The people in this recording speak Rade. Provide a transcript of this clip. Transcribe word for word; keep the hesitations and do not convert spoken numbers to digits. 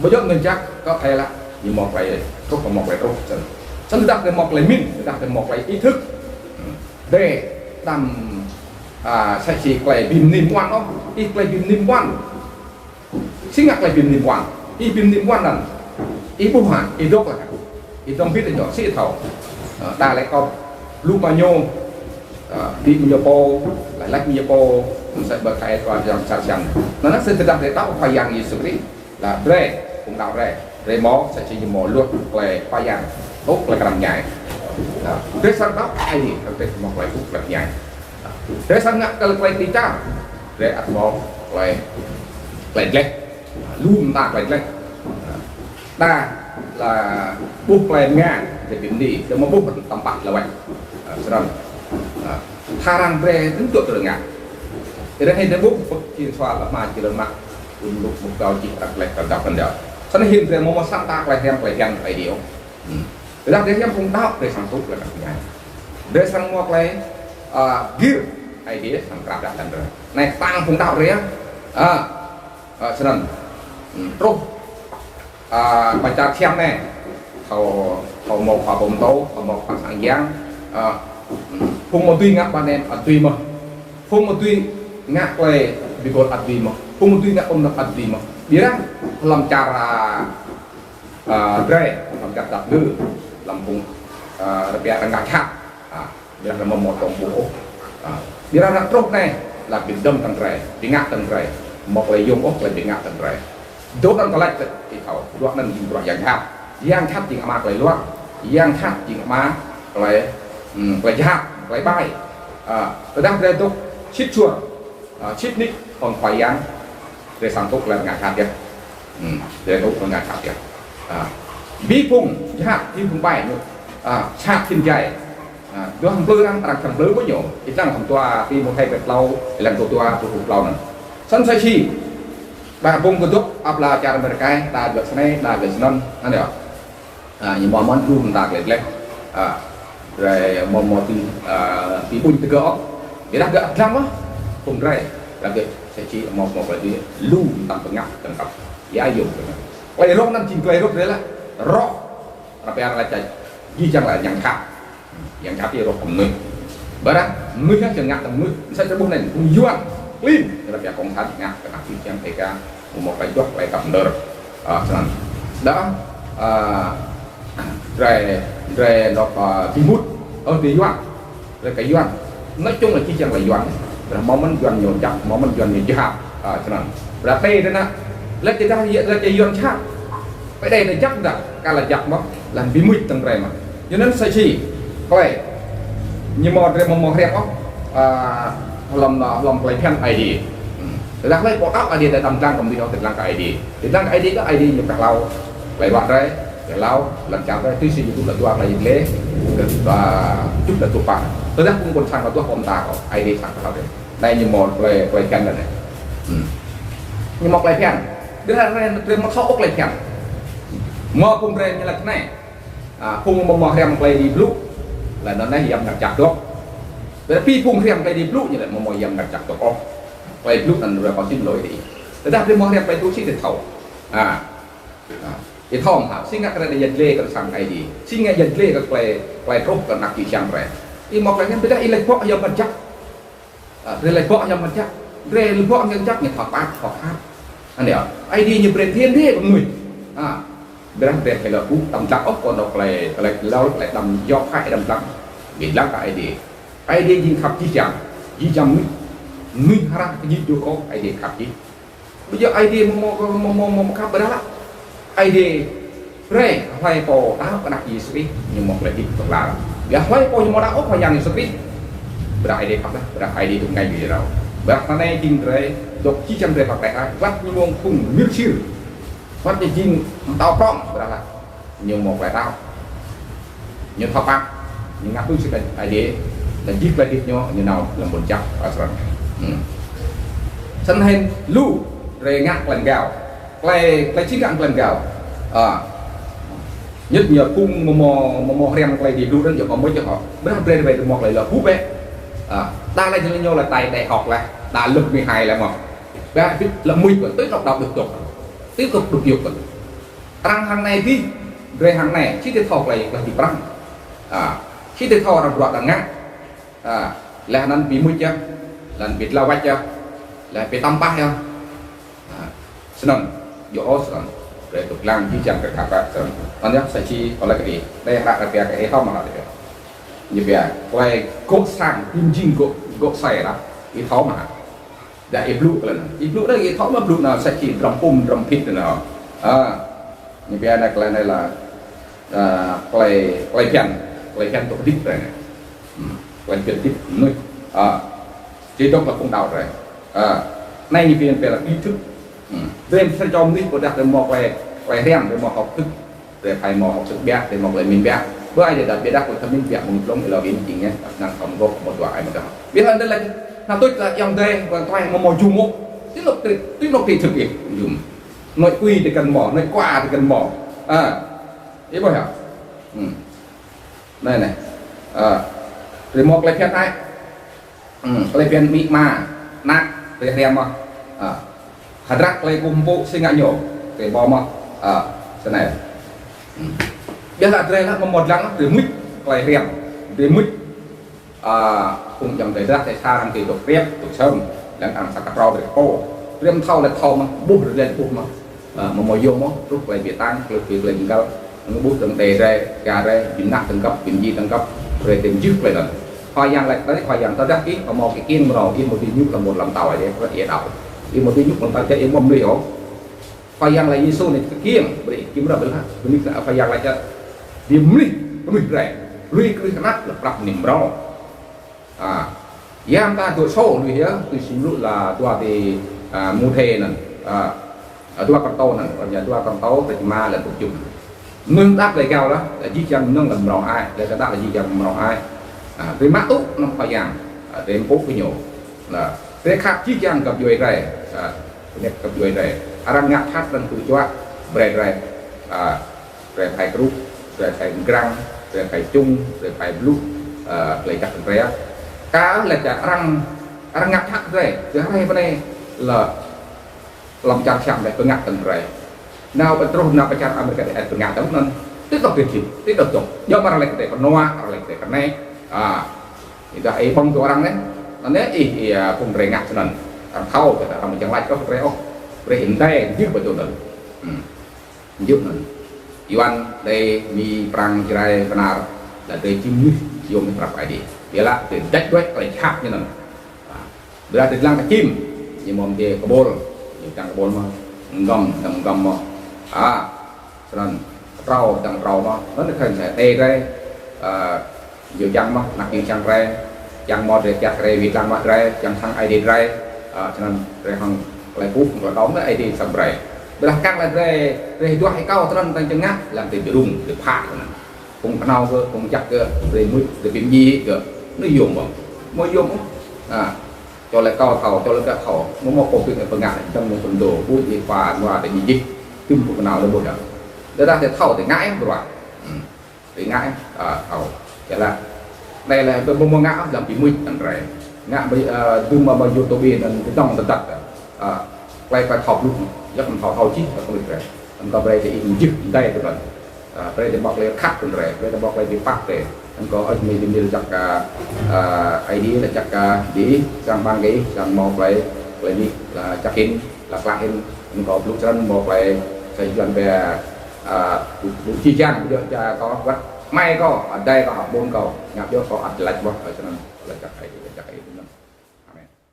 Ƀu djŏ mnơ̆ng jăk, kơ thei leh, ñu mâo klei truh, kơ mâo klei truh, snăn. Snăn tơdah drei mâo klei mĭn, tơdah drei mâo klei ý thức. Drei đăm, a, msĕ si klei bi mni ƀuăn ôh, ih klei bi mni ƀuăn. Si ngă klei bi mni ƀuăn, ih bi mni ƀuăn anăn. Ih ƀuh hă, ih dôk leh. Ih dôk mbĭt ñu, si thâo. A, ta lĕ kâo, lu pa ñu, a, bi ñu pô, lač lač ñu pô, msĕ ƀơ thei kơ yang čar čan. Anăn si tơdah drei đăo Khua Yang Yêsu Krist, lač drei, phung đăo drei, drei mâo, msĕ si ñu mâo luăt klei Khua Yang, ôh klei knap mñai. A, drei srăng đăo, ai ni, drei mâo klei ôh klei mñai. Drei srăng ngă klei, klei ti čar, drei ăt mâo klei, klei dleh. Lu mta klei dleh. Đa lač ƀuh klei mnga, drei bi mni, drei mâo ƀuh tăm pah lawek. A, snăn. A, tha arăng brei tơl tuč drei ngă. Drei hĕ drei ƀuh pơk čĭn sua lă ma čĭ lăn mă. Ŭn luk mŭk gao čĭ arăng klei kal dap kal dap. Snăn hĭn drei mâo mâo srăng ta klei hriăm klei hriăm Aê Diê ôh. Hmm. Tơdah drei hriăm phung đăo, drei srăng tŭ klei kăp mñai. Drei srăng mâo klei, a, gĭr Aê Diê srăng krăp dah lăn drei. Anei ktang phung đăo drei, a. A, snăn. Hmm, truh, a, ba čar Siam anei. Thâo, thâo mâo khua pô mtô, thâo mâo khua sang yang. A, hmm, phung mâo dưi ngă ba anei ăt dưi mơh. Phung mâo dưi ngă klei bi gôl ăt dưi mơh. Phung mâo dưi ngă ŭn ăt dưi mơh. Ƀiădah hlăm čar, a, a, drei, hlăm čar dap ngư, hlăm phung, a, rơbia răng ngă jhat. A, ƀiădah mâo mâo tông ƀuh ôh. A, ƀiădah arăng truh anei, lač bi dơ̆ng tơ̆ng drei, bi ngă tơ̆ng drei. Mâo klei yŭng ôh, klei bi ngă tơ̆ng drei. Dôk anăn klei lač ti thâo, bruă anăn jing bruă yang jhat. Yang jhat jing ama klei luar, yang jhat jing ama klei, hmm, klei jhat, klei ƀai. A, tơdah drei dôk sĭt suôr, a, sĭt nik hŏng Khua Yang, drei srăng tŭ klei ngă jhat yơh. Hmm, drei tŭ klei ngă jhat yơh. A, bi phung jhat, bi phung ƀai ñu, a, jhat hĭn jai. A, duah mplư arăng, arăng khăng mplư ƀuh ñu. Ih dlăng hŏng dua Timôthê kdrêč tlâo, êlan dua, dua pluh tlâo anăn. Snăn msĕ si, ba phung kdrêč, ăp lač čar Amêrika, đa gơ̆ snei, đa gơ̆ snăn, anăn yơh. A, ñu mâo mơ̆n lu mta klei dleh. A, drei mâo mâo ti, a, ti ƀuñ ti gơ̆ ôh. Ƀiădah gơ̆ ăt dlăng mơh. Phung drei, lač gơ̆ msĕ si mâo mâo klei dleh, lu mta pơngăp tơngkăp. Ya yŭm tơngkăp. Klei roh anăn jing klei roh drei lač. Roh. Arăng pia lač čăt. Jih jang lač yang jhat. Yang jhat ti roh mnuih. Ƀiădah mnuih čiăng ngă tơ̆ng mnuih. Msĕ si ƀuh anei, phung Yuăn. Klin. Arăng pia cộng sản ngă tơngkăp jih jang êka. Mâo mâo klei duah, klei kăp mđơr. A, snăn. Đa, a, drei, drei anôk, a, bi mŭt, ơ, bi Yuăn. Drei kơ Yuăn. Nói chung là jih jang lač Yuăn. Drei mâo mơ̆n Yuăn ñu jăk, mâo mơ̆n Yuăn ñu jhat. A, snăn. Drei ti drei anăn. Lač ti dah, lač ti Yuăn jhat. Pơ anei drei jăk dah, ka lač jăk mơh, lač bi mŭt tơ̆ng drei mơh. Yuăn anăn msĕ si. Klei. Ñu mâo drei mâo mâo hriăm ôh. A, hlăm, hlăm klei bhiăn Aê Diê. Hmm. Tơdah klei pô đăo Aê Diê đăm dlăng kơ mnuih ôh, dlăng kơ Aê Diê. Dlăng kơ Aê Diê kơ Aê Diê ñu pĕ hlâo. Klei ruă drei, klei hlâo, lăn čar drei, tui si ñu tŭ lač dua klei dleh, kơ, a, čŭp lač dua pă. Tơdah phung ƀuôn sang lač dua pă mta kơ, Aê Diê srăng pĕ hlâo drei. Anei ñu mâo klei, klei bhiăn anei. Hmm. Ñu mâo klei bhiăn. Drei, drei, drei mâo thâo ôh klei bhiăn. Mâo phung drei ñu lač anei. A, phung mâo mâo hriăm klei Aê Diê blŭ. Lač anăn anei Yang Mngăt Jăk dôk. Drei bi phung hriăm klei Aê Diê blŭ ñu lač mâo mâo Yang Mngăt Jăk dôk ôh. Klei blŭ anăn drei kâo čĭm lŏ ih. Tơdah drei mâo hriăm klei blŭ si drei thâo. A. A. Ih thâo mơh, si ngă kơ drei yăl dliê kơ sang Aê Diê. Si ngă yăl dliê kơ klei, klei truh kơ anak čư̆ čhiăng drei. Ih mâo klei anăn tơdah ih lač bŏ Yang Mngăt Jăk. A, drei lač bŏ Yang Mngăt Jăk. Drei lač bŏ Yang Mngăt Jăk ñu thâo pap, thâo khăp. Anei yơh. Aê Diê ñu brei thiêng liê kơ mnuih. A. Ƀiădah drei hĕ lŏ ƀuh đăm dlăng ôh kơ anôk klei, klei hlâo, klei đăm yŏk hĕ đăm dlăng. Bi dlăng kơ Aê Diê. Aê Diê jing khăp jih jang. Jih jang mnuih. Mnuih hră kơ jih dôk ôh, Aê Diê khăp jih. Ƀiădah Aê Diê mâo, mâo, mâo, mâo, mâo khăp ƀiădah lač. Aê Diê brei hlei pô đăo kơ Anak Yêsu Krist ñu mâo klei hdĭp hlŏng lar. Ƀiădah hlei pô ñu amâo đăo ôh Khua Yang Yêsu Krist. Ƀiădah Aê Diê khăp dah, ƀiădah Aê Diê dôk ngă ñu jrao. Ƀiădah anei jing drei, dôk jih jang drei pă teh ai, wăt ñu mơ̆ng phung mil sir. Wăt ñu jing mtao prŏng, ƀiădah lač. Ñu mâo klei đăo. Ñu thâo pap, ñu ngă tui si klei Aê Diê, leh jih klei hdĭp ñu, ñu nao hlăm ƀuôn jăk, a, snăn. Hmm. Snăn hĭn lu, drei ngă klei mgao. Klei, klei čih ngă klei mgao. A. Ñu ñu phung mâo mâo, mâo mâo hriăm klei Aê Diê blŭ anăn, ñu kơ mâo čih hŏ. Ƀiădah brei, brei mâo klei lŏ ƀuh bĕ. A. Đa leh ñu leh tai đại học leh, đa lớp mười hai leh mâo. Ƀiădah lŏ mŭt kơ, tui anôk đăo dôk dôk. Tui kơ dôk yŭk kơ. Arăng hŏng anei dih, drei hŏng anei, si ti thâo klei, klei bi prăng. A, si ti thâo arăng bruă arăng ngă. A, leh anăn bi mưč yơh, leh anăn bi dlao wač yơh, leh bi tăm pah yơh. A, snăn, djŏ ôh snăn. Drei dôk dlăng jih jang kơ khăp snăn. Anăn yơh, sa čô, ôh leh kơ dih. Drei hră kơ pia kơ ih thâo mă hă dih. Ñu pia, klei gŏ sang, bi mjing gŏ, gŏ asei lah. Ih thâo mă hă. Dah ih blŭ klei anăn. Ih blŭ dah ih thâo mă blŭ nao sa čô drăm pum, drăm phĭt nao. A, ñu pia anei klei anei lah, a, klei, klei bhiăn, klei bhiăn tŭ hdĭp drei anei. Hmm. Klei bhiăn hdĭp mnuih. A, čih dôk lah phung đăo drei. A, anei ñu pia, pia lah ý thức. Hmm. Drei msĕ si mnuih ƀiădah drei mâo klei, klei hriăm, drei mâo học thức. Drei phải mâo học thức ƀiă, drei mâo klei mĭn ƀiă. Ƀiădah, ƀiădah klei thâo mĭn ƀiă mơ̆ng dlông êlâo ih jing yơh, năng thâo mgôp, mâo dua ai mdah. Ƀiădah anăn leh, nao tuč lah ayŏng adei, ƀuôn tuai, mâo mâo jum ôh. Ti anôk tri, ti anôk tri thực ih jum. Nội quy ti kăn mâo, nội khoa ti kăn mâo. A, ih ƀuh yơh. Hmm. Anei, anei. A, drei mâo klei bhiăn ai. Hmm, klei bhiăn amĭ ama, anak, drei hriăm mơh. A, hdră klei kkuh mpŭ si ngă ñu, drei mâo mơh. A, snei. Hmm. Ƀiădah drei lah amâo mâo dlăng, drei mưč klei hriăm, drei mưč. A, phung ayŏng adei drei sa arăng ti dôk kriăk, dôk sơm, leh arăng sa ktrâo drei kơ pô. Drei amâo thâo leh thâo mơh, ƀuh leh ƀuh mơh. A, amâo mâo yơh mơh, truh klei bi tăng, klei bi klei bi găl. Ngu ƀuh dơ̆ng đei drei, ka drei, bi mnă dơ̆ng găp, bi mjing dơ̆ng găp, drei tĭng jih klei anăn. Khua Yang lač, lač Khua Yang tơdah ih, amâo mâo kkiêng mrâo, ih amâo dưi ñu hlăm ƀuôn ala mtao Aê Diê, ih đăo. Ih amâo dưi ñu ƀuôn ala mtao Aê Diê, ih amâo mlih ôh. Khua Yang lač Yêsu anei kkiêng, brei ih kkiêng mrâo, ƀiădah, brei ih, Khua Yang lač, bi mlih, mnuih drei. Lui knuih knap, leh prăp mnuih mrâo. A, ya mta dua sô lui ya, tui si mluk lah dua ti, a, Môthê anăn, a, a, dua Kôrantô anăn, arăng ya dua Kôrantô, kdrêč êma leh kdrêč kjuh. Mnuih đăo leh gao lah, leh jih jang mnơ̆ng leh mrâo ai, leh kơ đăo leh jih jang mrâo ai. A, drei mă tŭ anăn Khua Yang, a, drei mpŭ kơ ñu. Lah, drei khăp jih jang găp djuê drei, a, kñĕt găp djuê drei. Arăng ngă phat anăn tui juă, brei drei, a, drei phải krŭ, drei phải grăng, drei phải čŭng, drei phải blŭ, ơ, klei jăk drei. Ka leh čar arăng, arăng ngă phat drei, drei hriê pơ anei leh hlăm čar Siam drei pơngăt drei. Nao pơ truh nao pơ čar Amêrik drei pơngăt dơ̆ng anăn. Ti dôk ti čĭt, ti dôk dôk. Djŏ mă arăng lač drei pơnua, arăng lač drei pơnei. A, ih dah ih ƀơ̆ng tơ arăng anei. Anei ih, ih, a, phung drei ngă snăn. Arăng thâo, kơ arăng mjăng lač kơ drei ôh. Brei ih mdei, jih ƀă dôk anăn. Hmm. Jih anăn. Yuăn, Êđê, Mi, Prăng, Jrai, Bơnar, leh drei jing mnuih, yuôm prăp Aê Diê. Ƀiădah drei dăč đuĕ klei jhat ñu anăn. A, ƀiădah drei dlăng kơ čĭm, ñu mâo mdê kƀôl, ñu dlăng kƀôl mơh, mgăm, dlăng mgăm mơh. A, snăn, ktrâo, dlăng ktrâo mơh, anăn kơ Êđê drei, a, ñu čiăng mơh, anak ñu čiăng drei, čiăng mâo drei kiă kriê, wĭt dlăng mă drei, čiăng săng Aê Diê drei, a, snăn drei hŏng klei ƀuh, klei đăo, Aê Diê săng brei. Ƀiădah kăn leh drei, drei duah êkâo, snăn drei čiăng ngă, leh drei bi rŭng, drei phă, snăn. Phung knhâo kơ, phung jăk kơ, drei mưč, drei bi mdjiê kơ, anăn yuôm mơh. Amâo yuôm ôh. A, čô leh kâo thâo, čô leh kâo thâo. Amâo mâo pô pĭt pơngă, dơ̆ng mơ̆ng pơdô, ƀuh ih pha, nua drei bi jih. Tŭm phung knhâo leh ƀuh dơ̆ng. Ƀiădah drei thâo, drei ngă ih bruă. Hmm. Drei ngă ih, a, thâo. Ƀiădah. Anei leh, amâo mâo ngă, dlăng bi mưč anăn drei. Ngă bi, a, dŭm amâo YouTube anăn, drei dŏng tơdăt. A, klei, klei thâo blŭ, yơh amâo thâo thâo jih, klei blŭ drei. Anăn kâo brei drei ih jih, mdei tơ anăn. A, brei drei mâo klei khăp kơ drei, brei drei mâo klei bi pap drei. Anăn kâo ăt mĭn mĭn jăk, a, a, Aê Diê, leh jăk, a, dih, sang ƀăng gei, sang mâo klei, klei dih, leh jăk hĭn, leh klă hĭn, anăn kâo blŭ snăn mâo klei, sa Yuăn pia, a, blŭ, blŭ jih jang, blŭ jăk kâo, wăt, amai kâo, adei kâo, ƀuôn kâo, ngă djŏ kâo, ăt lač mơh, a, snăn, leh jăk Aê Diê, leh jăk Aê Diê.